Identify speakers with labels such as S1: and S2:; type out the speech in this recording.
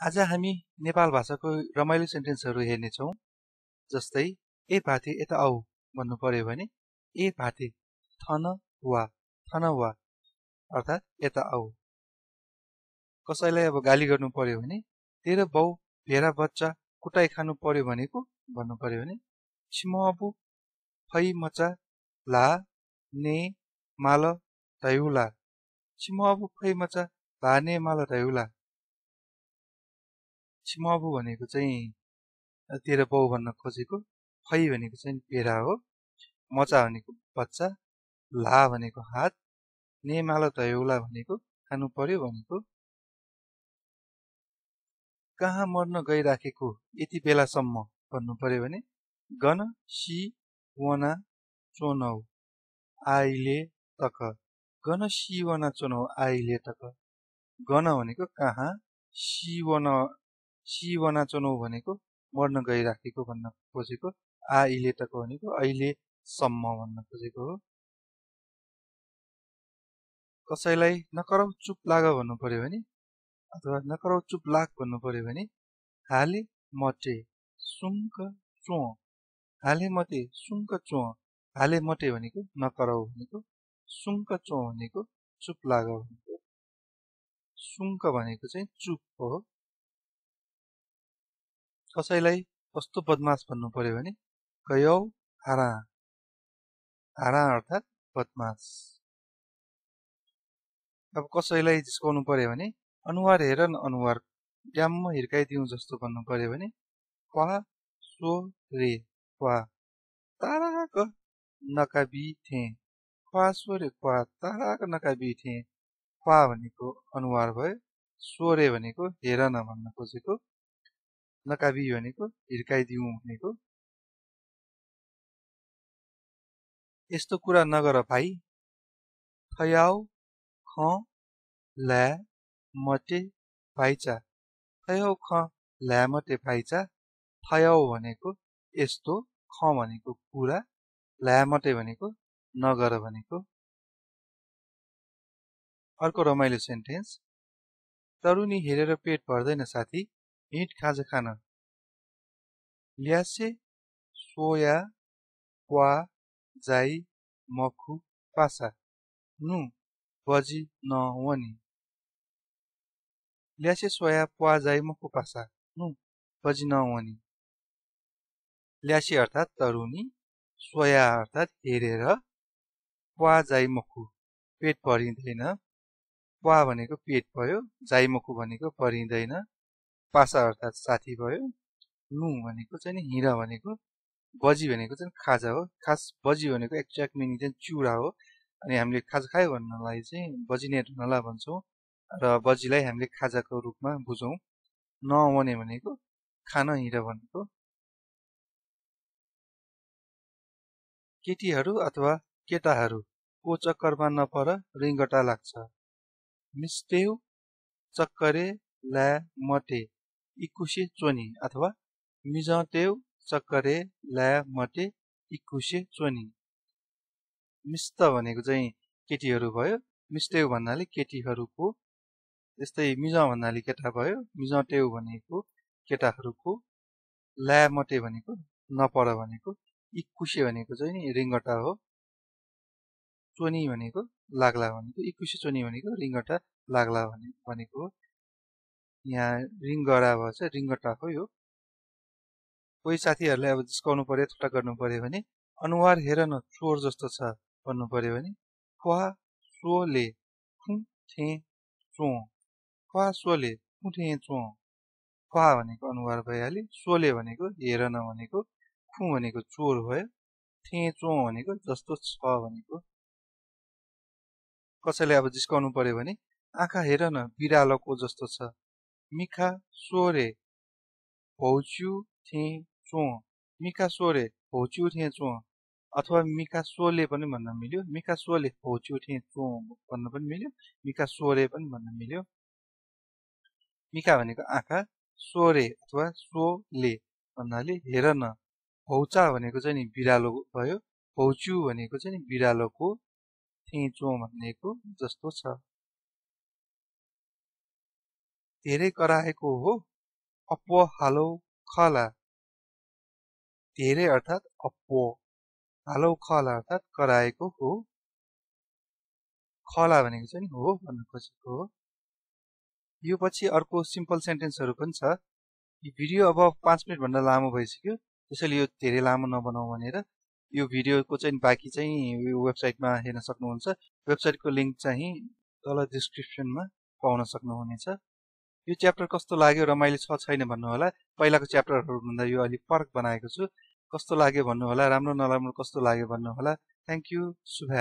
S1: आज हामी नेपाल भाषाको रमाइलो सेन्टेन्सहरू हेर्नेछौँ। जस्तै ए भाते यता आऊ भन्नु पर्यो भने ए भाते थन वा अर्थात् यता आऊ। कसैलाई अब गाली गर्नु पर्यो भने तेरो बाउ भेरा बच्चा कुटाइ खानु पर्यो भनेको भन्नु पर्यो भने छिमबु फै मचा ला ने माल तयुला। छिमबु फै मचा ला ने माल तयुला। छिमबु भनेको चाहिँ तेरो बाउ भन्न खोजेको, फै भनेको चाहिँ भेरा हो, मचा भनेको बच्चा, ला भनेको हात, ने माल तयुला भनेको खानु पर्यो भनेको। कहाँ मर्न गइराखेको यति बेलासम्म भन्नु पर्यो भने गन सी वना चोनौ आइले तक। गन सी वना चोनौ आइले तक। गन भनेको कहाँ, सी वना चोनौ भनेको मर्न गइराखेको भन्न खोजेको, आइले तक भनेको अहिलेसम्म भन्न खोजेको हो। कसैलाई नकरौ चुप लाग भन्नु पर्यो भने अथवा नकरौ चुप लाग भन्नु पर्यो भने हाले मटे सुङ्क चो। हाले मटे सुङ्क चो। हाले मटे भनेको नकरौ भनेको, सुङ्क चो भनेको चुप लाग भनेको। सुङ्क भनेको चाहिँ चुप हो। कसैलाई कस्तो बदमास भन्नु पर्यो भने कयौ हारा। हारा अर्थात् बदमास। अब कसैलाई जिस्काउनु पर्यो भने अनुहार हेर न अनुहार ड्याम्म हिर्काइदिउँ जस्तो भन्नु पर्यो भने क्वा सो रे क्वा ताराक नकाबी थे। क्वा सो रे क्वा ताराक नकाबी थे। क्वा भनेको अनुहार भयो, सो रे भनेको हेर न भन्न खोजेको, नकाबी भनेको हिर्काइदिउँ भनेको। यस्तो कुरा नगर भाइ थयाउ ख ल्या मटे भाइचा। थयाउ ख ल्या मटे भाइचा। थयाउ भनेको यस्तो, ख भनेको कुरा, ल्या मटे भनेको नगर भनेको। अर्को रमाइलो सेन्टेन्स तरुनी हेरेर पेट भर्दैन साथी हिँड खाजा खान। ल्यासे सोया क्वा जाई मखु पासा नु बजी न वनी। ल्यासे सोया क्वा जाई मखु पासा नु बजी न वनी। ल्यासे अर्थात् तरुनी, सोया अर्थात् हेरेर, क्वा जाई मखु पेट भरिँदैन, क्वा भनेको पेट भयो, जाई मखु भनेको भरिँदैन, पासा अर्थात् साथी भयो, नु भनेको चाहिँ हिँड भनेको, बजी भनेको चाहिँ खाजा हो। खास बजी भनेको एक्ज्याक्ट मिनिङ चाहिँ चिउरा हो। अनि हामीले खाजा खायो भन्नलाई चाहिँ बजिने ढुङ्गाला भन्छौँ र बजीलाई हामीले खाजाको रूपमा बुझौँ। नवने भनेको खान हिँड भनेको। केटीहरू अथवा केटाहरूको चक्करमा नपर रिङ्गटा लाग्छ। मिस्टेउ चक्करे ल्या मटे इकुसे चोनी अथवा मिजटेउ चक्करे ल्या मटे इकुसे चोनी। मिस्त भनेको चाहिँ केटीहरू भयो, मिस्टेउ भन्नाले केटीहरूको, त्यस्तै मिज भन्नाले केटा भयो, मिजटेउ भनेको केटाहरूको, ल्या मटे भनेको नपर भनेको, इकुसे भनेको चाहिँ नि रिङ्गटा हो, चोनी भनेको लाग्ला भनेको, इकुसे चोनी भनेको रिङ्गटा लाग्ला भनेको हो। यहाँ रिङ्गडा भएछ रिङ्गटा हो यो। कोही साथीहरूलाई अब जिस्काउनु पर्यो, थट्टा गर्नु पर्यो भने अनुहार हेर न चोर जस्तो छ भन्नु पर्यो भने क्वा सोले खु थे चो। क्वा सोले खु थे चो। क्वा भनेको अनुहार भइहाल्यो, सोले भनेको हेर न भनेको, खु भनेको चोर भयो, थे चो भनेको जस्तो छ भनेको। कसैलाई अब जिस्काउनु पर्यो भने आँखा हेर न बिरालोको जस्तो छ। मिखा सोरे भौच्यु थे चो। मिखा सोरे भौच्यु थे चो अथवा मिखा सोले पनि भन्न मिल्यो, मिखा सोले भौच्यु थे चो भन्न पनि मिल्यो, मिखा सोरे पनि भन्न मिल्यो। मिखा भनेको आँखा, सोरे अथवा सोले भन्नाले हेर न। भौचा भनेको चाहिँ नि बिरालो भयो, भौच्यु भनेको चाहिँ नि बिरालोको, थे चो भनेको जस्तो छ। धेरै कराएको हो अपो हालो खला धेरै अर्थात अपो हालो खला अर्थात कराएको हो खला भनेको चाहिँ हो भन्न खोजेको हो यो पछि अर्को सिम्पल सेन्टेन्सहरु पनि छ यो भिडियो अब 5 मिनेट भन्दा लामो भइसक्यो त्यसैले यो धेरै लामो नबनाऊ भनेर यो भिडियोको चाहिँ बाँकी चाहिँ यो वेबसाइटमा हेर्न सक्नुहुन्छ वेबसाइटको लिंक चाहिँ तल डिस्क्रिप्सनमा पाउन सक्नुहुनेछ यो च्याप्टर कस्तो लाग्यो रमाइलो छ छैन भन्नु होला पहिलाको च्याप्टरहरु भन्दा यो अलि फरक बनाएको छु कस्तो लाग्यो भन्नु होला राम्रो नराम्रो कस्तो लाग्यो भन्नु होला थ्यांक यू शुभ